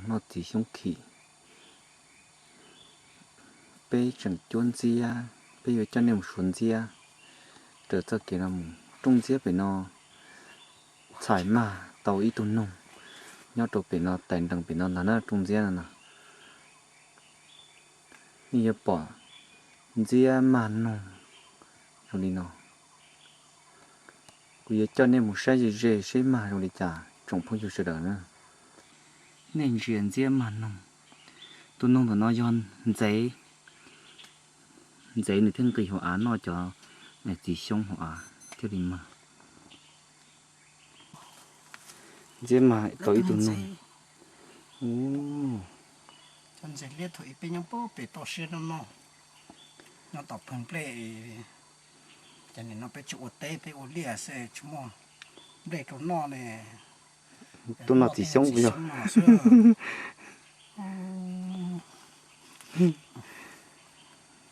Noj txiv xyoob khim, peb tseem cuab ntxiab, peb yuav coj nej mus suav ntxiab raws txoj kev no mus. Rooj ntxiab pem no txhais mag tau ib tug noog nyob rau pem no, tais nrees pem no ntag na, rooj ntxiab no na. Nej yuav pom ntxiab mag noog zoo li no. Kuv yuav coj nej mus saib ze ze seb mag zoo li cas tsoom phooj ywg sawv daws na. Nej ntsia ntxiab mag noog, tus noog ntawm no yog ntxev, ntxev nws thiaj nqis hauv av noj cov txiv xyoob hauv av thiaj li mag. Ntxiab mag tau ib tug noog. Cov ntses liab thaum ub peb nyob pem toj siab no no, nyob tom pheej nplej. Ces nim no peb tsis ua teb, peb ua liaj xwb, tsis muaj nplej rau noj ne. Tuaj noj txiv xyoob yog.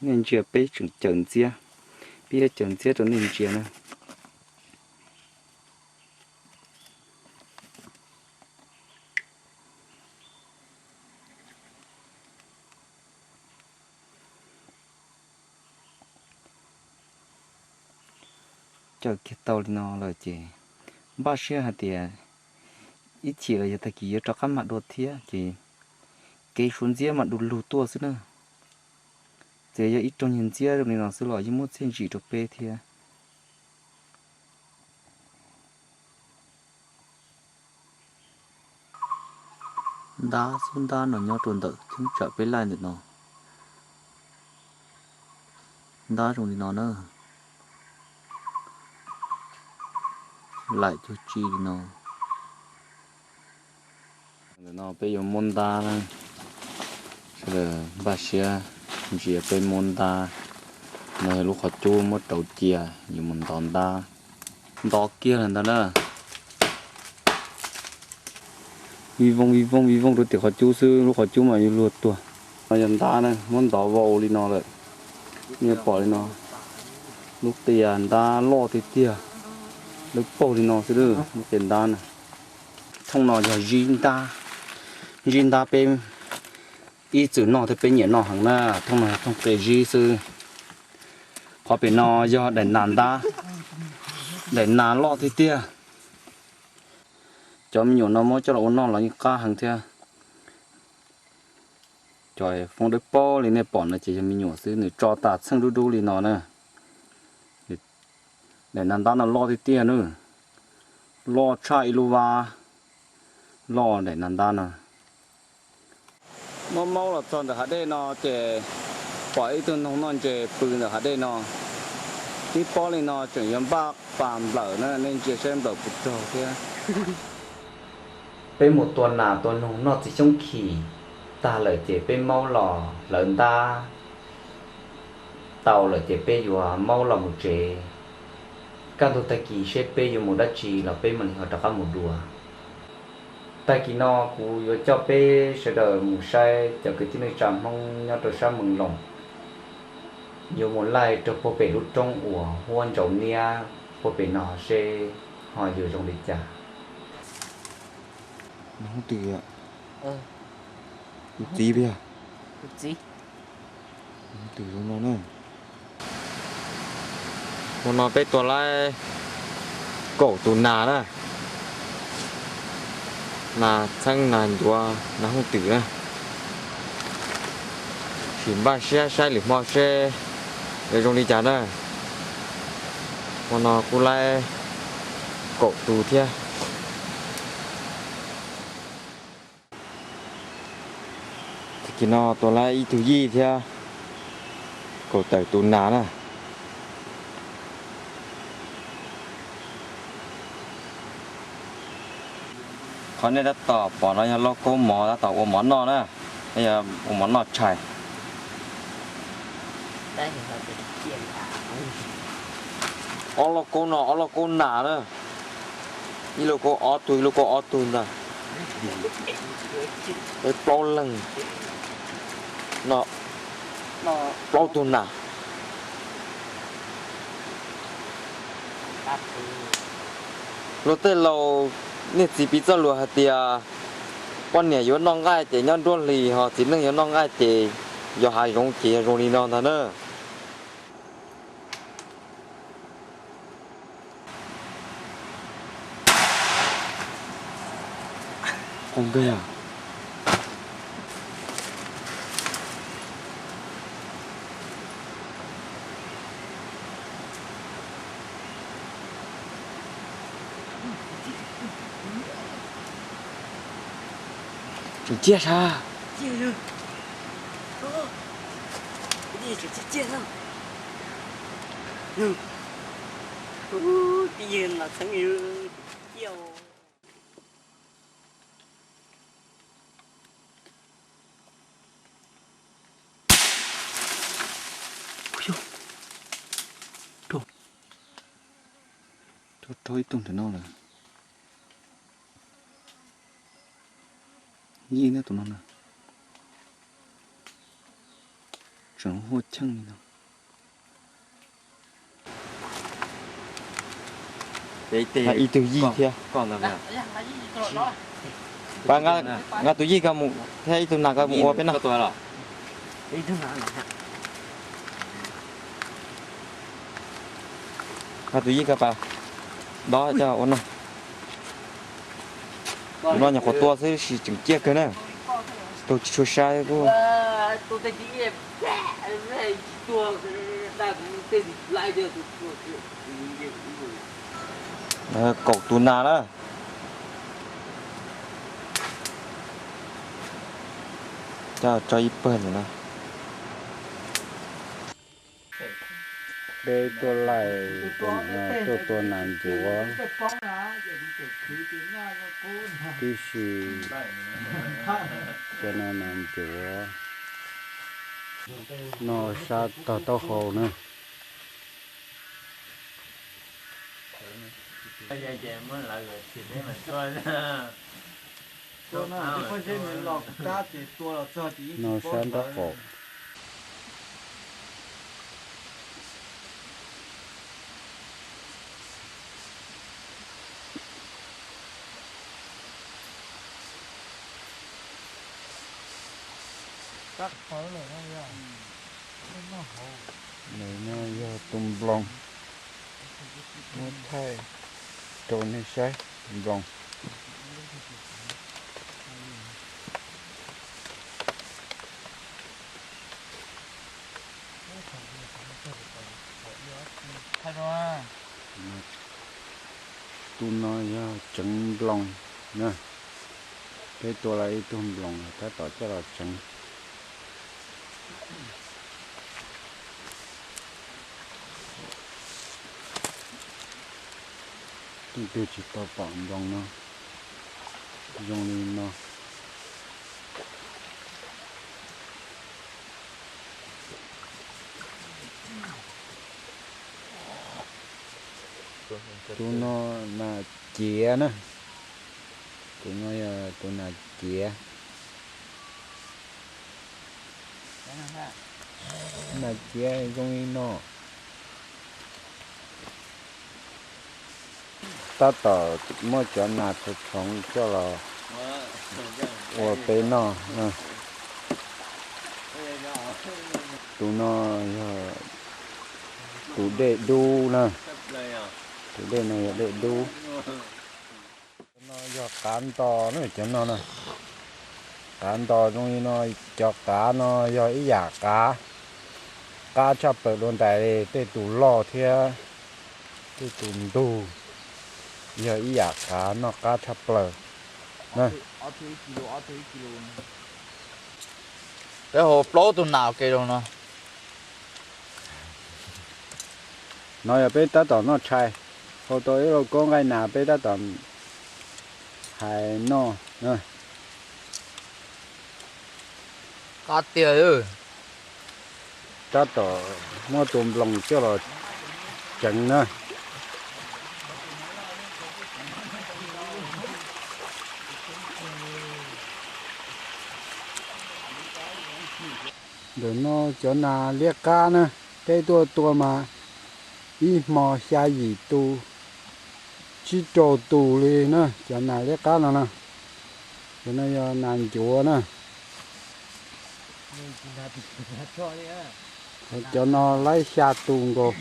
Nej ntsia peb tseem caws ntxiab, peb yuav caws ntxiab rau nej ntsia na. Caws kiag tau li no lawm ces npaj siab hais tias ib chim los yog tag kis yuav rov qab mag dua thiab ces kev suav ntxiab mas du lug tuaj xwb na. Txawm yog ib rooj nyuag ntxiab zoo li no xwb los yeej muab txiaj ntsim rau peb thiab. Ntab xub ntab no nyob rau ntawm cheeb tsam peb laij ntawm no. Ntab zoo li no na. Laim cuag tsi li no. Ntawm no peb yuav muab ntab na. Sawv daws npaj siab ntsia peb muab ntab. No yog lub qhov cub muab rauv cia, yuav mus ntov ntab. Ntov kiag lawm ntag na. Vij vooj vij vooj vij vooj rau tim qhov cub xwb, lub qhov cub mas yuav luag tuag. No yog ntab na, muab ntov vau li no lawm. Nej pom li no, lub qia ntab loj tiag tiag, lawv paug li no xwb, lub qia ntab na. Thooj no yog zib ntab, zib ntab peb ib txwm noj thiab peb nyiam noj heev na, thooj no yog thooj qia zib xwb. Qhov pem no yog daim nas ntab, daim nas loj tiag tiag. Cov me nyuam no muab coj los ua noj los yeej qab heev thiab. Cov foob dawb paug li nej pom no ces yog me nyuam xwb, nws tso tas txheej dub dub li no na. Daim nas ntab no loj tiag tiag na, loj tshaj ib lub vab, loj daim nas ntab no. Maub maub los txog ntawm hav dej no ces pom ib tug noog noj ntses pw ntawm hav dej no. Tib pob li no tseem yuav npaj pas nplawm na, nej ntsia saib nplawm puas raug thiab. Peb mus tua nas tua noog noj txiv xyoob khim tag lawm ces peb maub los hlawv ntab tau lawm ces peb yuav maub los mus tsev. Kaj ntug tag kis seb peb yuav mus dab tsi los peb mam li ho rov qab mus dua. Tag kis no kuv yuav coj peb sawv daws mus saib cov kwv tij neej tsa Hmoob nyob rau sab Mees Loos yuav mus laij rau puag pem lub roob uas huab ntsaus niab puag pem no seb ho yuav zoo li cas. Nws twm, kuv txiv, nws twm zoo no na. Hmo no peb tua laib kaum tus nas na, nas txheeb nas ncuav nas hooj twm na. Sim npaj siab saib lwm hmo seb yuav zoo li cas na. Hmo no kuj laib kaum tus thiab. Tag kis no tua laib ib tug yij thiab kaum tawm tus nas na. Qhov nej tab tom pom no yog lauj kaub mov tab tom ua mov noj na, yog ua mov noj tshais. Ob lauj kaub no ob lauj kaub nas na, ib lauj kaub ob tug ib lauj kaub ob tug ntag. Peb plaub leeg no, plaub tug nas. Luag tej laus niag txiv piv txoj lus hais tias Poj niam yuav noj nqaij ces nyob nruab hlis, ho txiv neej yuav noj nqaij ces yos hav zoov ces yog zoo li no ntag na. Tseem ciaj sab. Raug ib tug ntawm no lawm. Yij na tus no na. Tseem huaj cheej li no. Ib tug yij thiab. Pab nqa tus yij ko mus thiab ib tug nas ko mus ua peb noj. Nqa tus yij ko pas dob coj ua noj. Tus no nyuam qhuav tua xwb sis tseem ciaj kawg na. Tus tsis tshua sai kuj. Kaum tus nas na. Coj tso ib pawg ntawm no. Peb tuaj laij, tuaj tua nas ncuav tib si, cov no nas ncuav noj sab tog taub hau na. Noj sab nraub qaum. Nws no yog tus nploos, muab thaij rau nej saib tus nploos. Tus no yog tseev nploos na. Peb tua lawm ib tug nploos tab tom coj los tseev. Leej twg tsis tau pom nploos no, zoo li no. Tus no nas ciav na. Tus no yog tus nas ciav. Nas ciav zoo li no. Tab tom muab cov nas txhoov txhoov coj los ua peb noj. Tus no yog tus dej dub na. Tus dej no yog dej dub. Cov no yog qav nto na, cov no na. Qav nto zoo li no, cov qav no yog ib yam qav qab tshaj plaws dua ntais li, tej tus loj thiab tej tus ntug yog ib yam qav noj qab tshaj plaws. Peb hu plaub tug nas ua ke rau no. No yog peb tab tom noj tshais, hu tau ib lauj kaub nqaij nas peb tab tom hais noj. Qab tiag. Tab tom muab tus nploos coj los tseev na. Ntawm no cov nas liab qab na, peb tuaj tua mas ib hmo xya yim tus, tsib rau tus li na, cov nas liab qab no na. Cov no yog nas ncuav na. Cov no laib xya tus nkaus.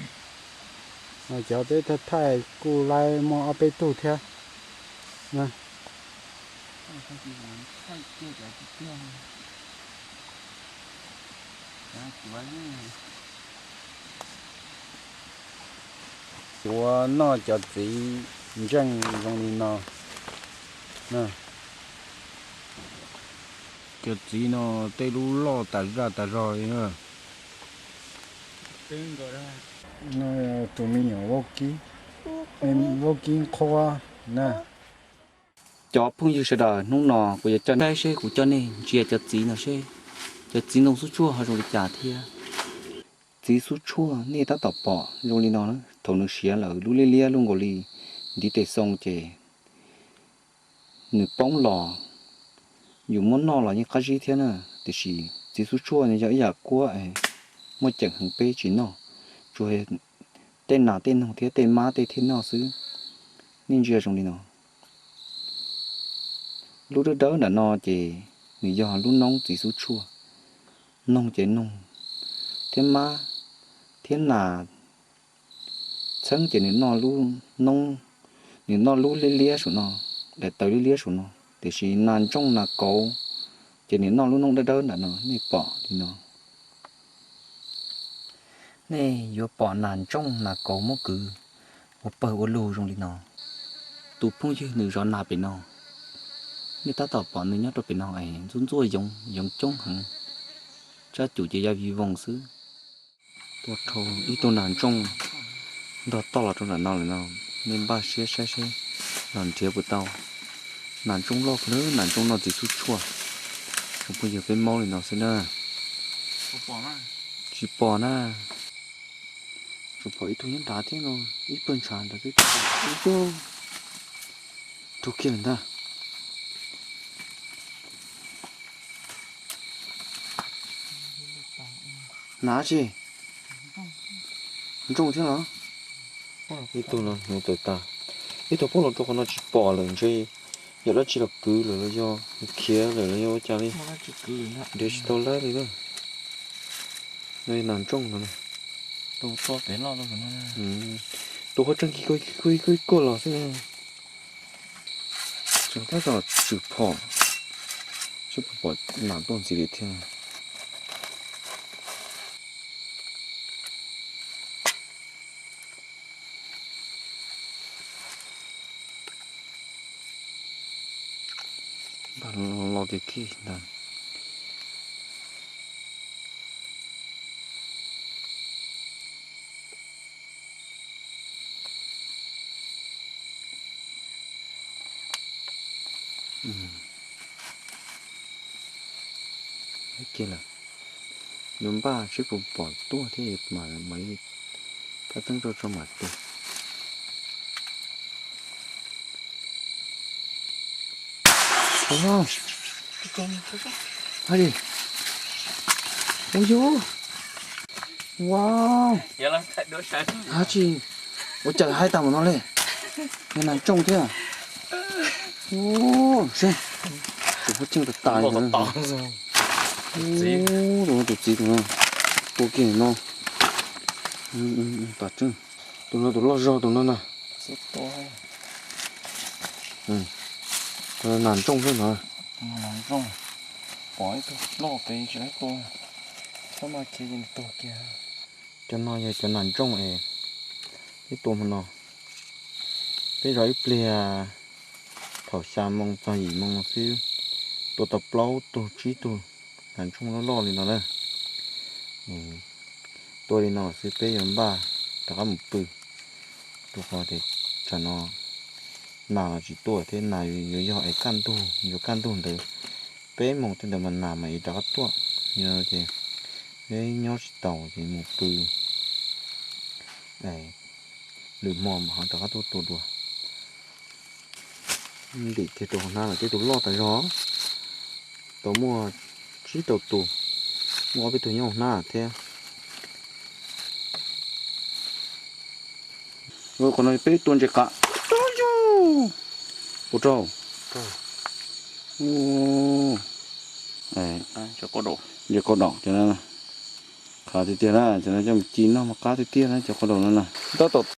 Cov peb thaij thaij kuj laib muaj ob peb tug thiab. Yuav noj cov txiv ntseej zoo li no. Cov txiv no tej lub loj tas zaj tas zog li na. Tus me nyuam vaub kib, vaub kib qhuab na. Cov phooj ywg sawv daws, hnub no kuv yuav coj nej saib seb kuv coj nej ntsia cov txiv no seb cov txiv ntoo xub tshuaj ho zoo li cas thiab. Txiv xub tshuaj nej tab tom pom zoo li no, thaum nws siav lawm lub liab liab luaj nkaus li ntiv tes xoo ces nws poob los, yus muab noj los yeej qab zib thiab na. Tiam sis txiv xub tshuaj yog ib yam kuab, muaj ceem heev peb tsis noj, tsuas tej nas tej noog thiab tej mab tej thiaj noj xwb. Nej ntsia zoo li no. Lub dawb dawb nram no ces nws yog lub noob txiv xub tshuaj. Noog ces noog thiab mab thiab nas txheeb ces nws noj lub noob, nws noj lub liab liab saum no, daim tawv liab liab saum no. Tiam sis nas ntsooj nas kauv ces nws noj lub noob dawb dawb nram no, nej pom li no. Nej yuav pom nas ntsooj nas kauv muab kwv ua pawg ua lug zoo li no. Tus phooj ywg nws zov nas pem no, nej tab tom pom nws nyob rau pem no es ntxuaj ntxuaj yoov, yoov coob heev, tsab cum ces yog vij voos xwb. Tua dhau ib tug nas ntsooj ntog toj los rau nram no lawm no, nej npaj siab saib seb los nrhiav puas tau. Nas ntsooj loj kawg, nas ntsooj noj txiv xub tshuaj. Tsoom phooj ywg, peb maub li no xwb na. Tsis pom na. Tsuas pom ib tug nyob nrad thiab no, ib pawg ntshav nrad twb tsis pom. Ub, rau kiag lawm ntag. Nas tsi? Ntsooj thiab los? Ib tug no mus tawm tas. Ib tug poob los rau qhov no tsis pom lawm, ntshe yog dab tsi los kwv lawm los yog khiav lawm los yog ua cas li. Nrhiav tsis tau laib li na. No yog nas ntsooj no. Tus qhov tseem kig kig kuj los xwb. Tseem tab tom tswm phom, tsis pom nas tuaj ntxiv li thiab. Npaj los kiag kiag ntag. Kiag lawm. Yuav npaj seb puas pom tuaj thiab mam li pab teeb rau tso mam tua. Ua li, ua yus, ua, dab tsi, ua cas haib tag mus no li, yog nas ntsooj thiab. Seb, tus pub ceej tas tas li no. Tus no tus txiv tus no, tua kiag no. Tus no tus loj zog tus no na. Nas ntsooj xwb no. Nas ntsooj, pom ib tug loj pem tsis tua, txhob maj khiav ces nws tuag kiag. Cov no yog cov nas ntsooj es peb tua hmo no. Peb zov ib pliag thaum xya moo txog yim moo xwb, tua tau plaub tug tsib tug nas ntsooj loj loj li no na. Tua li no xwb peb yuav npaj rov qab mus pw, rau qhov tias tsam no nas los tsis tuaj thiab nas yuav yog es kaj ntug, yuav kaj ntug ntawd peb moos tej ntawd mas nas mas es rov qab tuaj. Yog ces peb nyob tsis taus ces mus pw, lwm hmo mas ho rov qab tuaj tua dua. Ntim kiag rau hauv hnab lawm, tej tus loj tas zog, tau muaj tsib rau tus, muaj ob peb tug nyob hauv hnab thiab. Qhov no peb tua ntses qav. Ub, puas raug? Ub, cov qaub daum cov no qab tiag tiag na, cov no coj mus ci noj mas qab tiag tiag na cov qaub daum no na. Tab tom